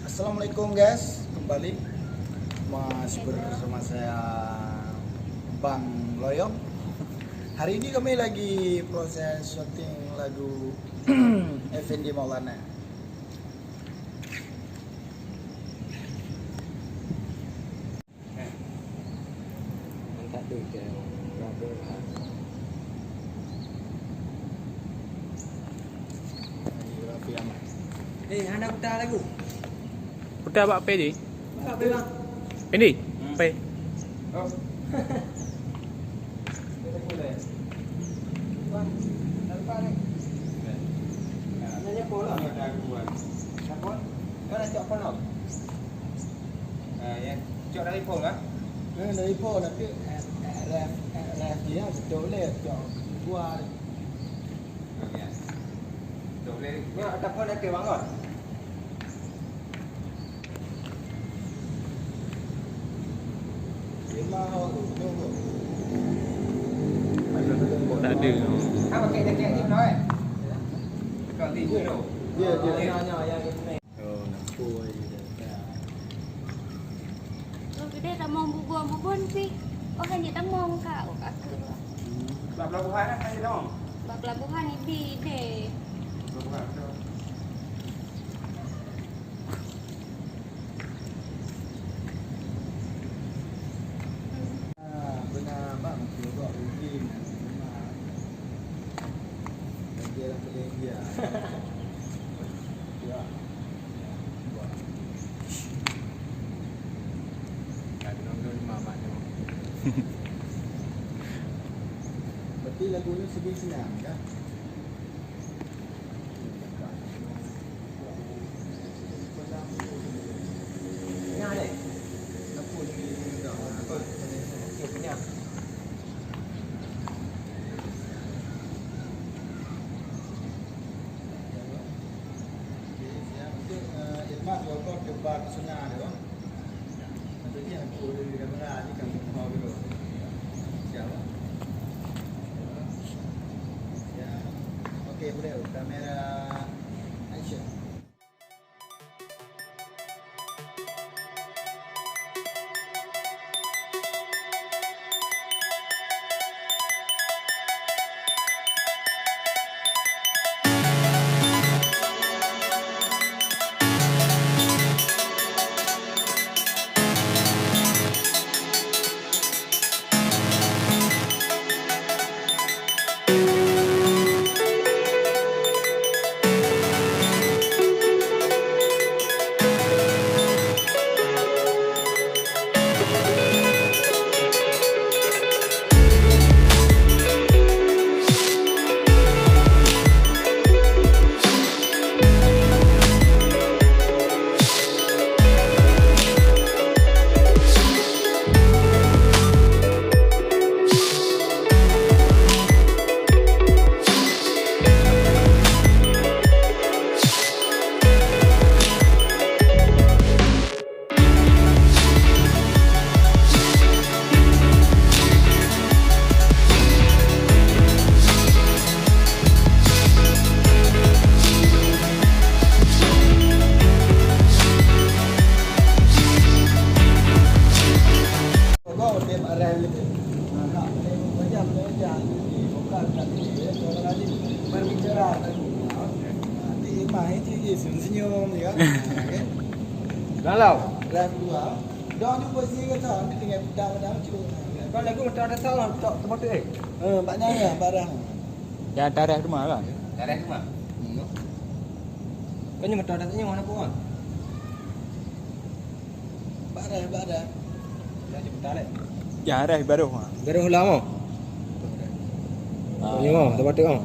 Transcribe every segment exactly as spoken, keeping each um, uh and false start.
Assalamualaikum guys, kembali masih bersama saya Bang Loyong. Hari ini kami lagi proses syuting lagu Effendi Maulana. Eh, hana putar lagu. Putar bak P D. Bak P D, Bang. P D. Hmm. P. Oh. Bang, tak lupa ni. Nanya Paul lah. Ada aku, Bang. Siapa? Kau nak cakap Paul tau? Ah, ya. Cok dari phone kah? Eh, dari phone, tapi, eh, eh, ref, eh, ref dia betul leh, cok luar. Oh, ya. Cok dari, ni ada phone ada bang, kan? Lima orang tu, tu, tu. Tak ada. Ah, pakai dekat ni, bro, eh? Dekat ni, bro. Ya, ya. Ya, ya, ya, ya. Oh, nampu ai dah. Oh, gede tamong bubon-bubon pih. Oh, hanya tamong ka. Oh, ka ke. Bak pelabuhan kan hanya tamong? Bak pelabuhan ibi deh. Pelabuhan tu. Ah, beuna bang, cuba uji na. Dia orang boleh dia. Ya. Ya. Buat. Kat nonton mamak nyoe. Berarti lagu ni sedih senang, ya? Oke, boleh. Kamera action. Dalam. Ref dua. Dong jumpa si kata, ni tinggal pedang-pedang cu. Kan lagu macam ada salah, tak tempat tu, eh. Eh, banyak ya, barang. Yang tarikh rumah kan? Tarikh rumah. Hmm. Kan ni macam ada tanya mana pun. Barang, barang. Dah jumpa tak, eh? Yang arah baru, ha. Baru lama. Ah. Ni, ha, tempat tu, ha.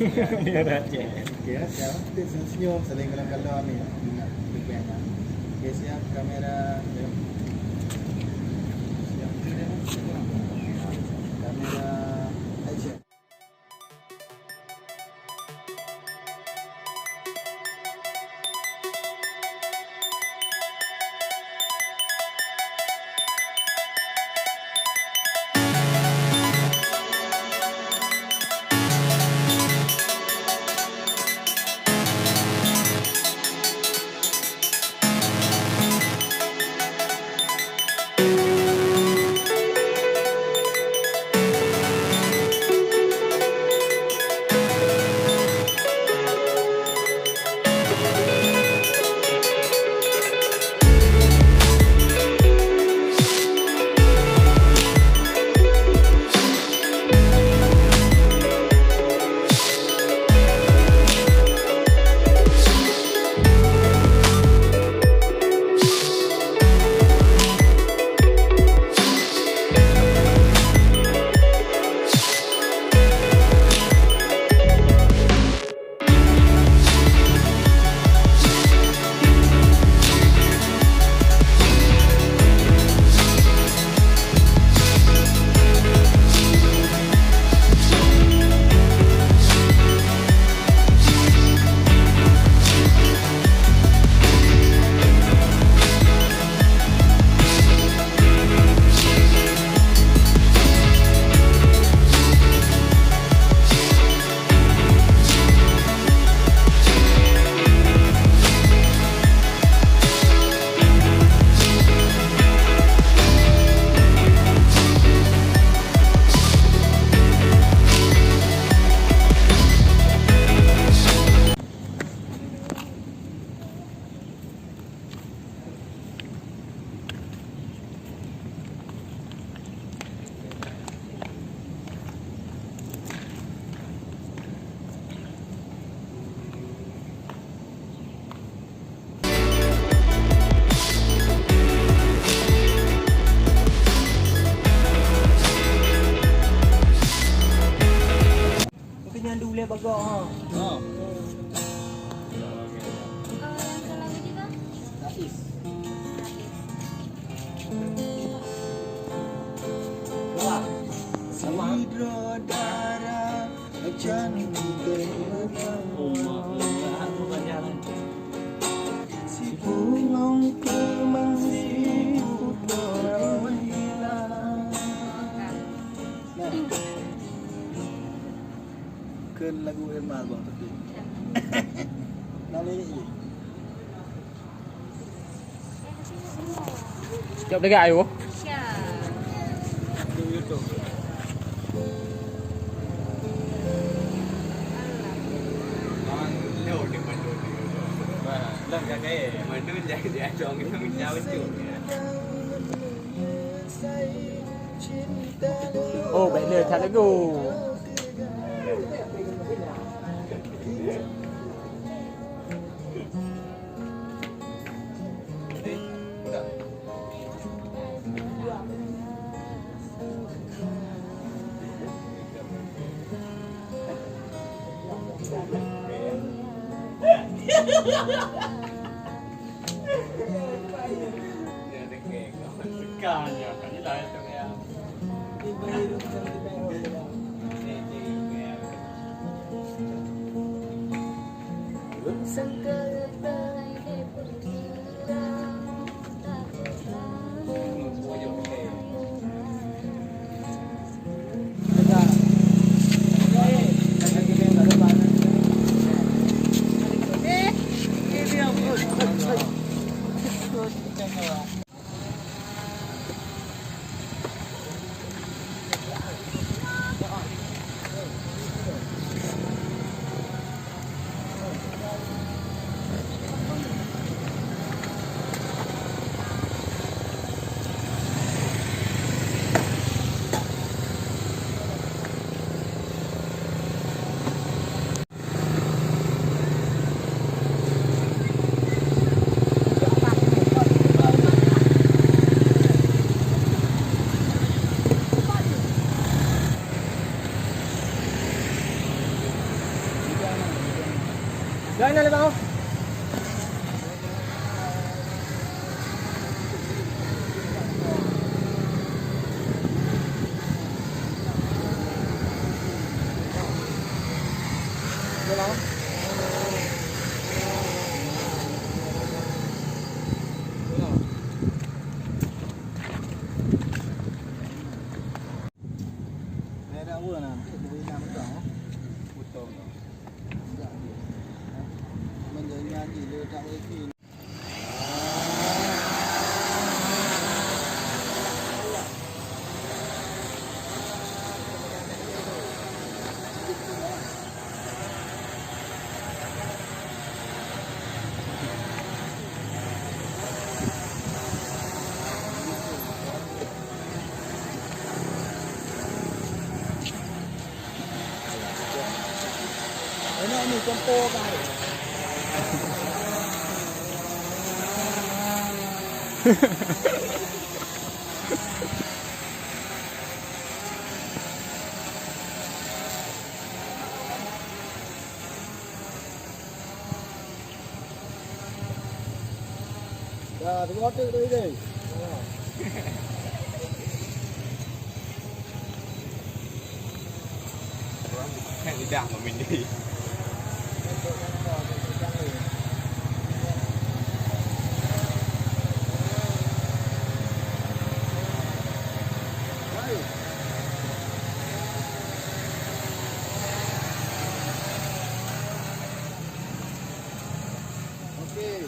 Iya, Raja. Oke, ya, siap. Kita senyum-senyum, saling kalon-kalon ni, ya. Ingat, lebih enak. Oke, siap, kamera, siap. Siap, kamera, action. Mungkin nyan dulé bagak, ha. Ha. Kalau yang ke lagu juga? Rais. Rais. Wah. Sama. Sidroe dara cantik. Oh, maaf. Aku pacaran. Sipulong keumang siput hilang. Nah. Kheun lagu Herman Bang Tepi. Nah, lirik je. Siap dekat, ayo. Siap. Oh, bèk le that lagu. Dah, tengok otak tu, Idai. Lidah memindai. Okey.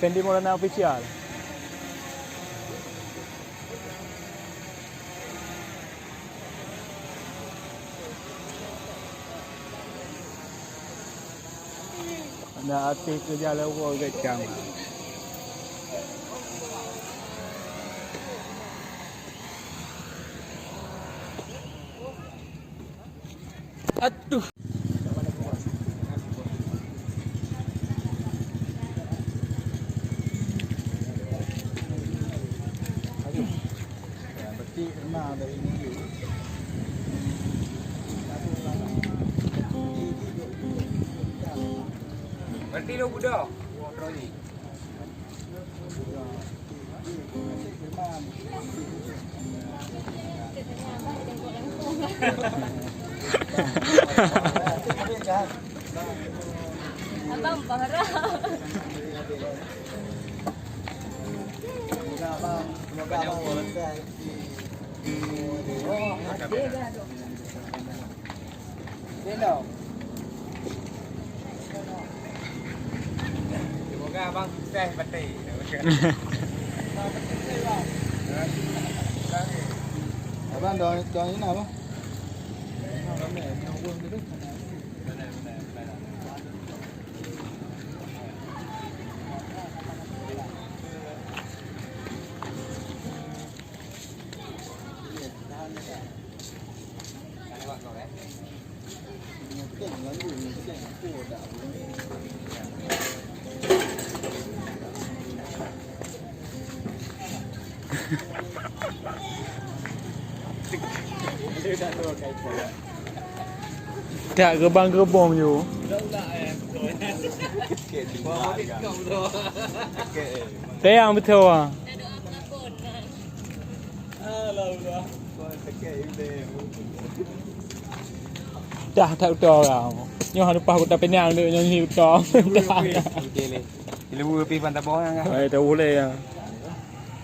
Effendi Maulana Official. Ada artis kerja lewat gacang. Aduh. Berarti lu budak. Abang parah. Semoga abang sukses batik. Abang dah, dah ini apa? Tak gerbang-gerbong je. Sayang betul ah. Dah tak betul orang. Nyoh lepas kota Penang duk nyanyi betul. Dah. Di luar pih pantai bawah kan? Baik, tahu boleh ya.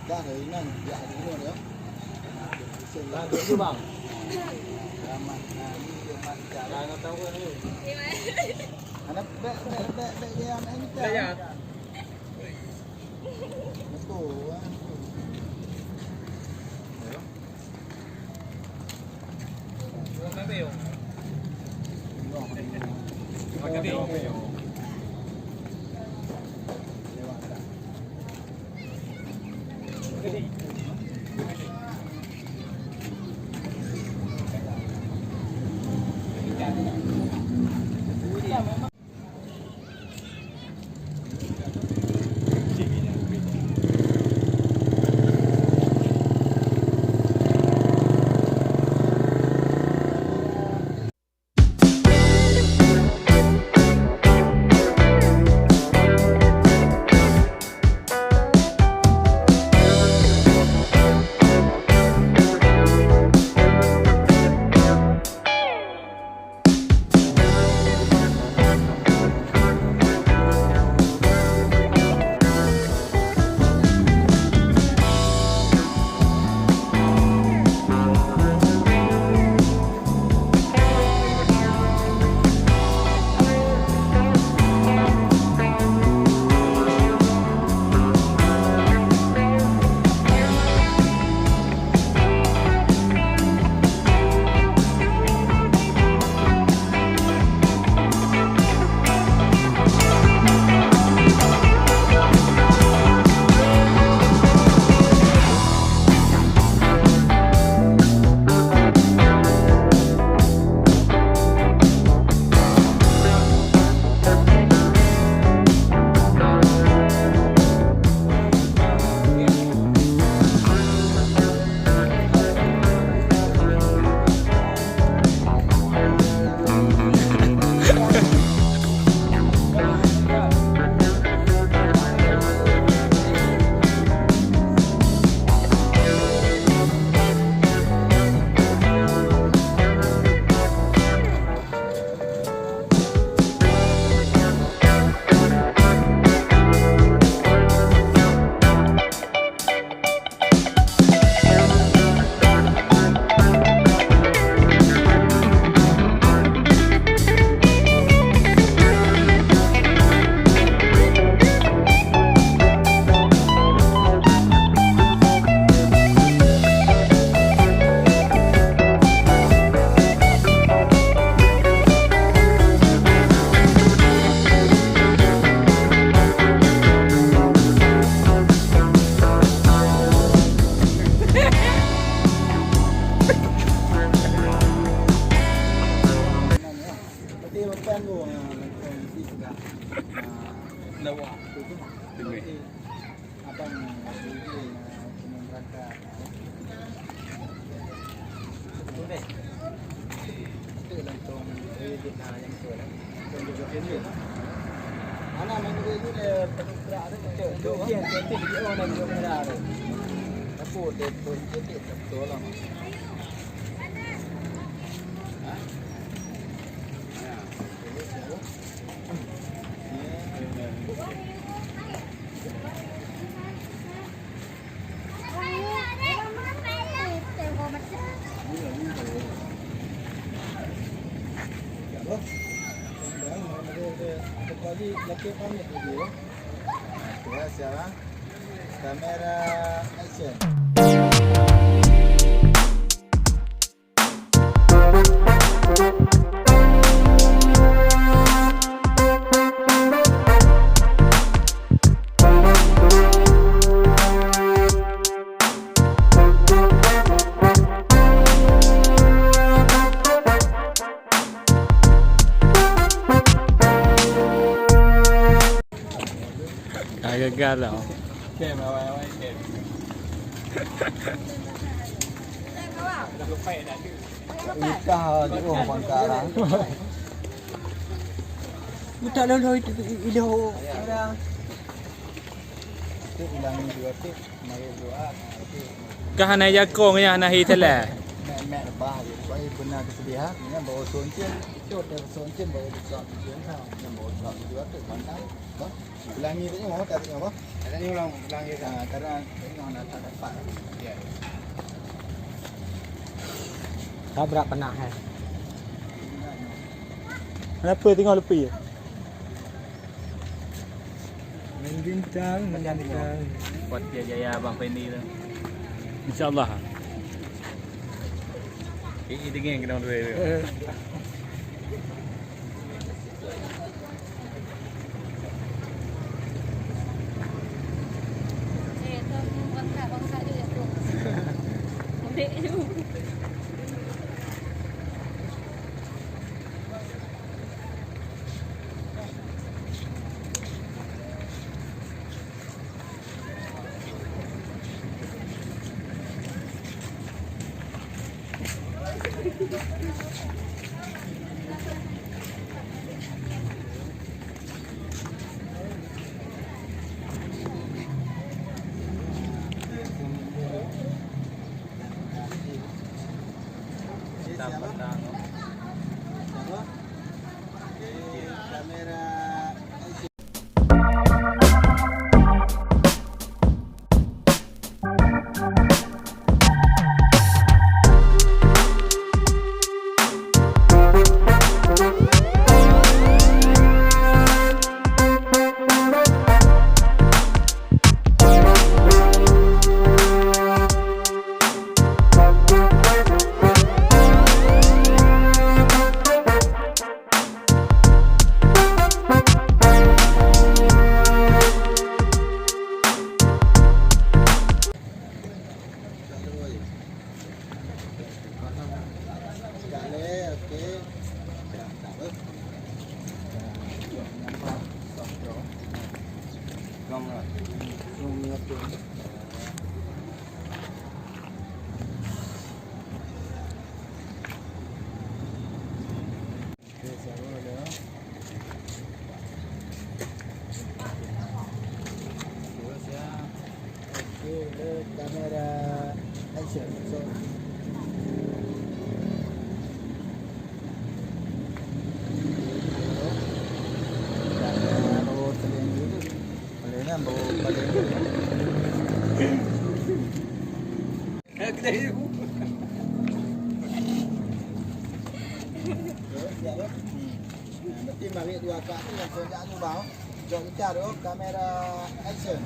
Dah, dah, ingat. Dah, dah, dah. Dah, dah, dah, bang. Selamat hari remaja. Dah, dah tahu kan ni? Anak bek, bek, bek, bek dia anak kita. Dah, ya. Betul, kan? Lawa. Demi. Abang, Kamera, action. Dah gagal tau. Kem, awai-awai kem. Nikah di oh pangkalan. Utak lolo itu iloh orang. Tik ulangi dua tik, mari dua tik. Kah hana jakong ya hana hi tela. Mek mek bah, bai beuna kesedihan, nya bawa soncin, itu ada soncin bawa besar soncin ha, nya bawa besar dua tik, mantap. Bah, ulangi tadi mau tak tengok bah? Tadi ulang ulangi. Ah, karena tengok nak tak dapat. Ya. Tabrak pernah eh. Kenapa tengok lepi? Main bintang, main bintang. Kuat dia jaya Abang Fendi tu. InsyaAllah. Eh, eh, dingin kena dua. Eh. Oke, le kamera action. So. Kamera bawa paling dulu. Boleh kan bawa paling dulu. Siap, ya? Hmm. Nah, berarti mari dua kak tu yang seujak tu bang. Jok kita tu kamera action.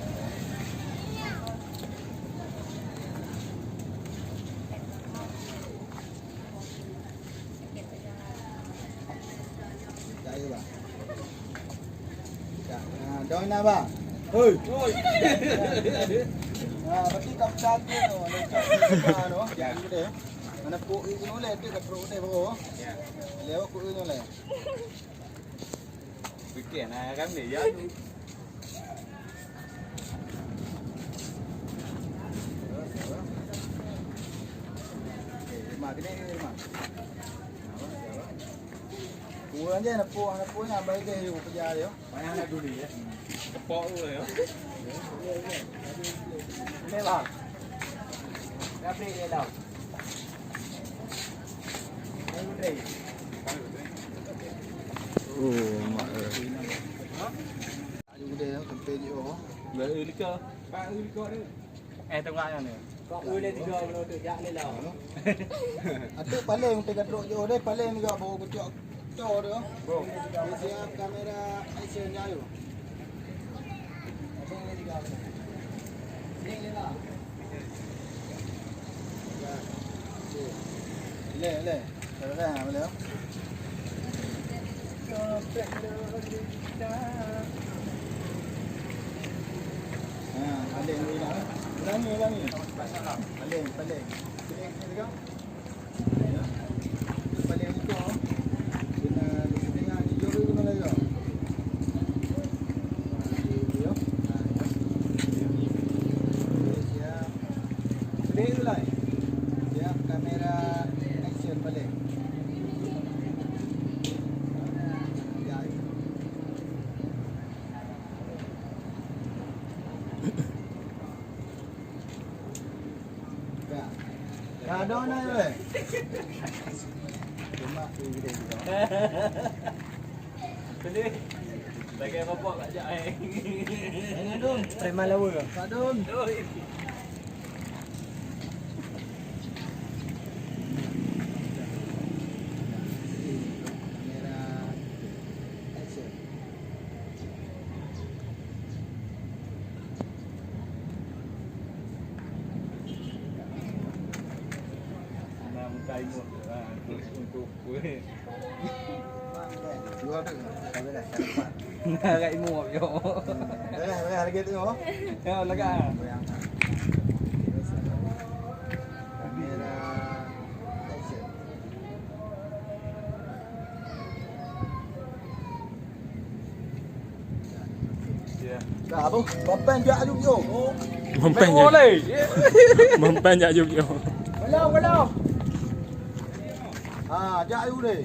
Cari bang. Cak, nah, dong na bang. Hoi. Hoi. Nah, berarti kau pesan tu tu. Nah, tu. Ya, gitu ya. Mana pok itu boleh tu kat perut ni bro. Ya. Lewat pok itu boleh. Fikir nah kan dia ya. Ureueng je neupok, neupok nyan, bagi dia yuk kejar dia. Payah nak dulu ya. Tepok dulu ya. Ini lah. Dah beli dia dah. Oh, mak, eh. Ayo udah ya, sampai je, oh. Balik lika. Balik lika ni. Eh, tengok yang ni. Kok boleh tiga puluh tu, jak ni lah. Atuk paling teuka trok jauh deh, paling juga bawa kucok cor tu. Siap kamera action, jak ayo. Ni, ni lah. Boleh, boleh. Boleh, boleh. Ha, paling ni lah. Ulangi, ulangi. Paling, paling. Sini, sini, sini. Siap kamera, action, balik. Ka dong na, weh. Cuma aku gede juga. Tadi lagi apa kat jak, eh? Preman lawa ke? Ka dong. Oi. Kamera, action. Enam kain untuk, untuk kuih. Dua tu. Nah, kat imut, yo. Dah, dah, lagi tu, oh. Ya, lagak. Kamera, action. Dah, apa? Bapen jak aju yo. Bapen jak. Bapen jak aju yo. Belum, belum. Ha, jak aju deh.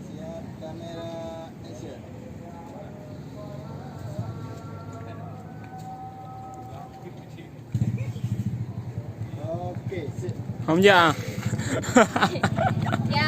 Siap kamera, action. Oke, sip. Hom ja. Ya,